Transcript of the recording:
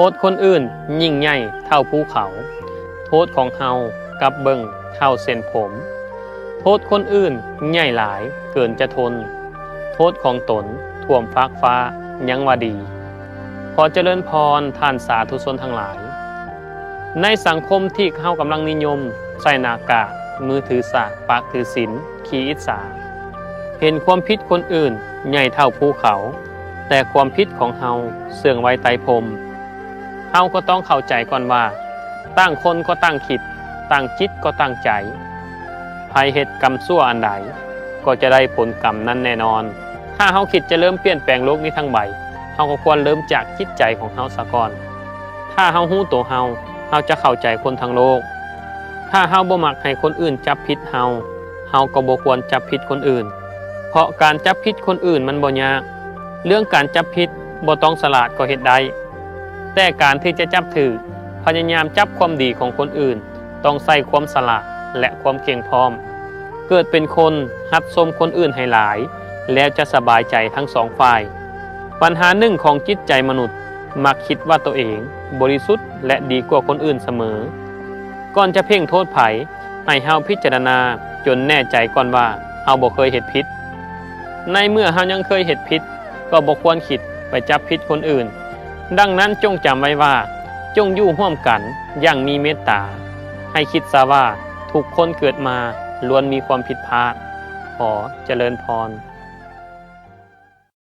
ໂທດຄົນອື່ນຍິ່ງໃຫຍ່ເທົ່າພູເຂົາ, ໂທດຂອງເຮົາກັບເບິ່ງເທົ່າເສັ້ນຜົມ. ໂທດຄົນອື່ນໃຫຍ່ຫຼາຍເກີນຈະທົນ, ໂທດຂອງຕົນຖ້ວມຟາກຟ້າຍັງວ່າດີ. ຂໍຈະເລີນພອນທ່ານສາທຸຊົນທັງຫຼາຍ. ໃນສັງຄົມທີ່ເຮົາກຳລັງນິຍົມໃສ່ໜ້າກາກ ມືຖືສາກ ປາກຖືສິນ ຂີ້ອິດສາ, ເຫັນຄວາມຜິດຄົນອື່ນໃຫຍ່ເທົ່າພູເຂົາ, ແຕ່ຄວາມຜິດຂອງເຮົາເຊື່ອງໄວ້ໃຕ້ພົມ. ເຮົາກໍຕ້ອງເຂົ້າໃຈກ່ອນວ່າ ຕ່າງຄົນກໍຕ່າງຄິດ, ຕ່າງຈິດກໍຕ່າງໃຈ. ໃຜເຮັດກຳຊົ່ວອັນໃດ ກໍຈະໄດ້ຜົນກຳນັ້ນແນ່ນອນ. ຖ້າເຮົາຄິດຈະເລີ່ມປ່ຽນແປງໂລກນີ້ທັງໃບ, ເຮົາກໍຄວນເລີ່ມຈາກຈິດໃຈຂອງເຮົາສາກ່ອນ. ຖ້າເຮົາຮູ້ໂຕເຮົາ, ເຮົາຈະເຂົ້າໃຈຄົນທັງໂລກ. ຖ້າເຮົາບໍ່ມັກໃຫ້ຄົນອື່ນຈັບຜິດເຮົາ, ເຮົາກໍບໍ່ຄວນຈັບຜິດຄົນອື່ນ, ເພາະການຈັບຜິດຄົນອື່ນມັນບໍ່ຍາກ. ເລື່ອງການຈັບຜິດບໍ່ຕ້ອງສະຫຼາດກໍເຮັດໄດ້, ແຕ່ການທີ່ຈະຈັບຖືກ, ພະຍາຍາມຈັບຄວາມດີຂອງຄົນອື່ນ, ຕ້ອງໃຊ້ຄວາມສະຫຼາດ ແລະ ຄວາມເກັ່ງພ້ອມ. ເກີດເປັນຄົນ, ຮັດຊົມຄົນອື່ນໃຫ້ຫຼາຍ, ແລ້ວຈະສະບາຍໃຈທັງສອງຝ່າຍ. ບັນຫາໜຶ່ງຂອງຈິດໃຈມະນຸດ ມັກຄິດວ່າໂຕເອງບໍລິສຸດ ແລະ ດີກວ່າຄົນອື່ນສະເໝີ. ກ່ອນຈະເພ່ງໂທດໃຜ, ໃຫ້ເຮົາພິຈາລະນາຈົນແນ່ໃຈກ່ອນວ່າເຮົາບໍ່ເຄີຍເຮັດຜິດ. ໃນເມື່ອເຮົາຍັງເຄີຍເຮັດຜິດ, ກໍບໍ່ຄວນຄິດໄປຈັບຜິດຄົນອື່ນ. ດັ່ງນັ້ນ, ຈົ່ງຈຳໄວ້ວ່າ, ຈົ່ງຢູ່ຮ່ວມກັນຢ່າງມີເມດຕາ. ໃຫ້ຄິດຊະວ່າ, ທຸກຄົນເກີດມາລ້ວນມີຄວາມຜິດພາດ. ຂໍຈະເລີນພອນ.